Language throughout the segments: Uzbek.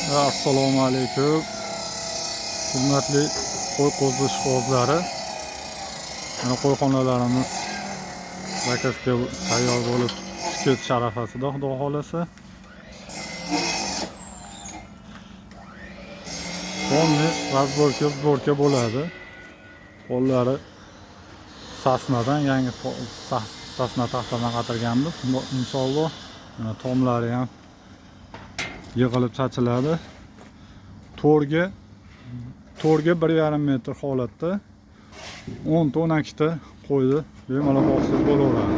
Assalomu alaykum. Hurmatli qo'y qo'zi ishqibozlari. Mana qo'yxonalarimiz zakazga tayyor bo'lib ketish arafasida, xudo xolasa. Полный разборка, сборка bo'ladi. Qo'llari sasnadan, yangi sasna taxtadan qatirganmiz. Inshaalloh mana tomlari ham yig'ilib chachiladi. To'rga 1,5 metr holatda 10 ta 12 ta qo'yni bemalol boqsangiz bo'laveradi.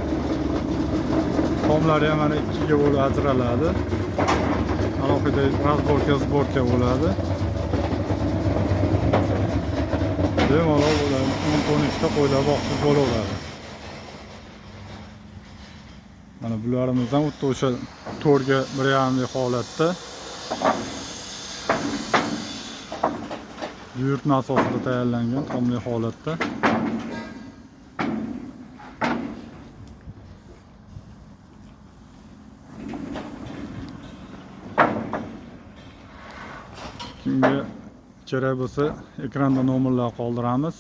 Tomlari ham mana ikkiga bo'lib ajraladi. Alohida разборка, сборка bo'ladi. Bemalol bo'ladi. 10 ta 12 ta qo'ylar boqsangiz bo'laveradi. Mana bularimiz ham xuddi o'sha to'rga 1,5 holatda buyurtma asosida tayyorlangan tomli holatda. Kimga kerak bo'lsa ekranda nomerlar qoldiramiz.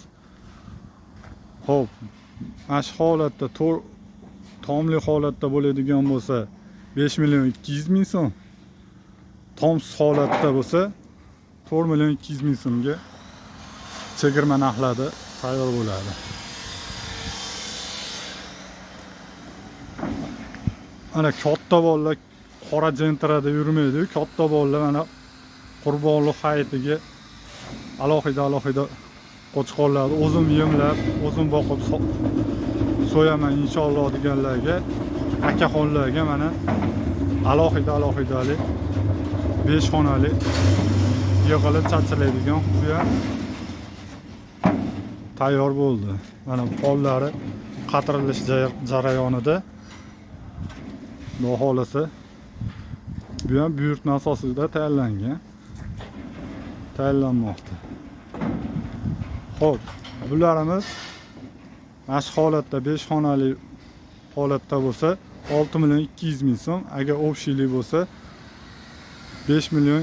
Xo'p, mana shu holatda tomli holatda bo'ladigan bo'lsa 5 million 200 ming so'm. Tomsiz holatda bo'lsa 4 million 200 ming so'mga chegirma narxlarda tayyor bo'ladi. Mana katta bolalar qora jentrada yurmaydi. Katta bolalar mana qurbonlik hayitiga alohida alohida qo'chqorlarni o'zim yemlab, o'zim boqib so'yaman inshaalloh deganlarga, akaxonlarga mana alohida alohidali 5 xonali yig'ilib chachiladigan uya tayyor bo'ldi. Mana pollari qatirilish jarayonida, xudo xolasa bu ham buyurtma asosida tayyorlangan. Tayyorlanmoqda. Xo'p, bularimiz mana shu holatda 5 xonali holatda bo'lsa 6 million 200 ming so'm, agar общийlik bo'lsa 5 million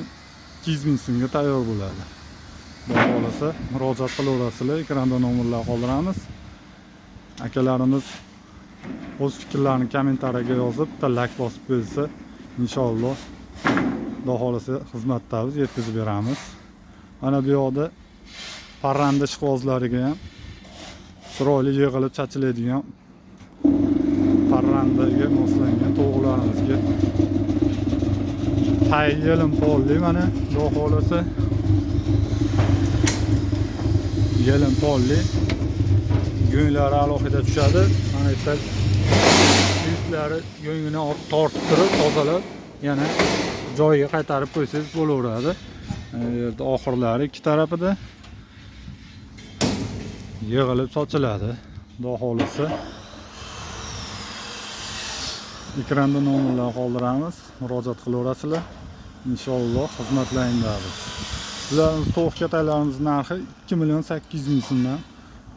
200 ming so'mga tayyor bo'ladi. Xudo xolasa murojaat qilaverasizlar, ekranda nomerlar qoldiramiz. Akalarimiz o'z fikrlarini kommentariyaga yozib, bitta like bosib qo'ysa, inshaalloh xudo xolasa xizmatdamiz, yetkazib beramiz. Mana bu yoqda parranda ishqibozlariga ham chiroyli yig'ilib chachiladigan parrandaga moslangan tovuqlarimizga tay yelim polli mana xudo xolasa yelim polli go'nglari alohida tushadi. Mana yerda yuzlari go'ngini olib tortib turib tozalab yana joyiga qaytarib qo'ysangiz bo'laveradi. Mana bu yerda oxirlari ikki tarafida yig'ilib sochiladi. Xudo xolasa ekranda nomerlar qoldiramiz, murojaat qilaverasizlar. Inshaalloh xizmatlaringdamiz. Bularimiz tovuq kataklarimiz narxi 2 million 800 ming so'mdan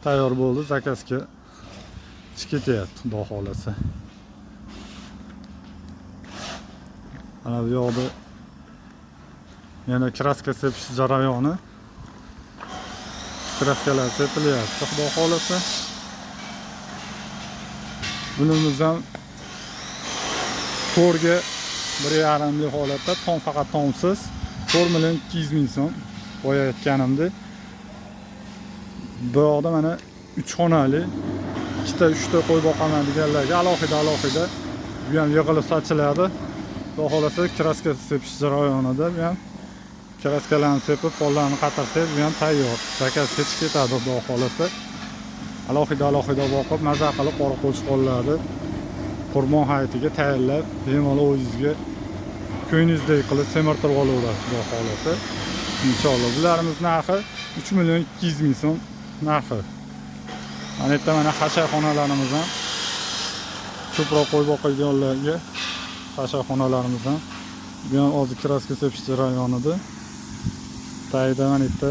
tayyor bo'ldi. Zakazga chiqib ketyapti, xudo xolasa. Mana bu yoqda yana kraska sepish jarayoni. Kraskalar sepilyapti, xudo xolasa. Bunimiz ham to'rga 1,5 holatda, tom faqat tomsiz 4 million 200 ming so'm boya aytganimdek. Bu yoqda mana 3 xonali ikkita 3 ta qo'y boqaman deganlarga alohida alohida bu ham yig'ilib sochiladi. Xudo xolasa kraska sepish jarayonida bu ham kraskalarni sepib, pollarni qatirsangiz bu ham tayyor. Zakazga chiqib ketadi xudo xolasa. Alohida alohida boqib, maza qilib qora qo'chqorlarni qurbon hayitiga tayyorlab, bemalol o'zingizga ko'nglingizdek qilib semirtirib olaverasiz xudo xolasa. Inshaalloh. Bularimiz narxi 3 million 200 ming so'm narxi. Mana yerda mana hasharxonalarimiz ham ko'proq qo'y boqadiganlarga hasharxonalarimiz ham bu ham hozir kraska sepish jarayonida. Tagida mana yerda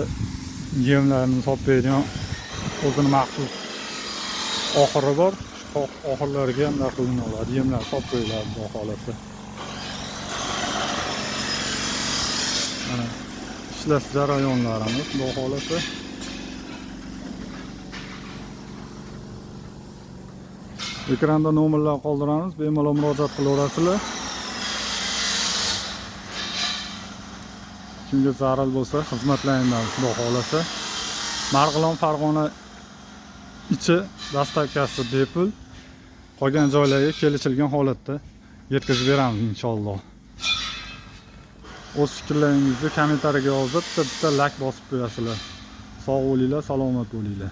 yemlarni solib beradigan o'zini maxsus oxiri bor. Shu oxirlariga ham qilinadi, yemlar solib qo'yiladi xudo xolasa. Mana ishlash jarayonlarimiz, xudo xohlasa. Ekranda nomerlar qoldiramiz, bemalol murojaat qilaverasizlar. Kimga zarur bo'lsa, xizmatlaringdan xudo xohlasa. Marg'ilon, Farg'ona ichi dastavkasi bepul. Qolgan joylarga kelishilgan holatda yetkazib beramiz inshaalloh. O'z fikrlaringizni kommentariyaga yozib, bitta layk bosib qo'yasizlar. Sog' bo'linglar, salomat bo'linglar.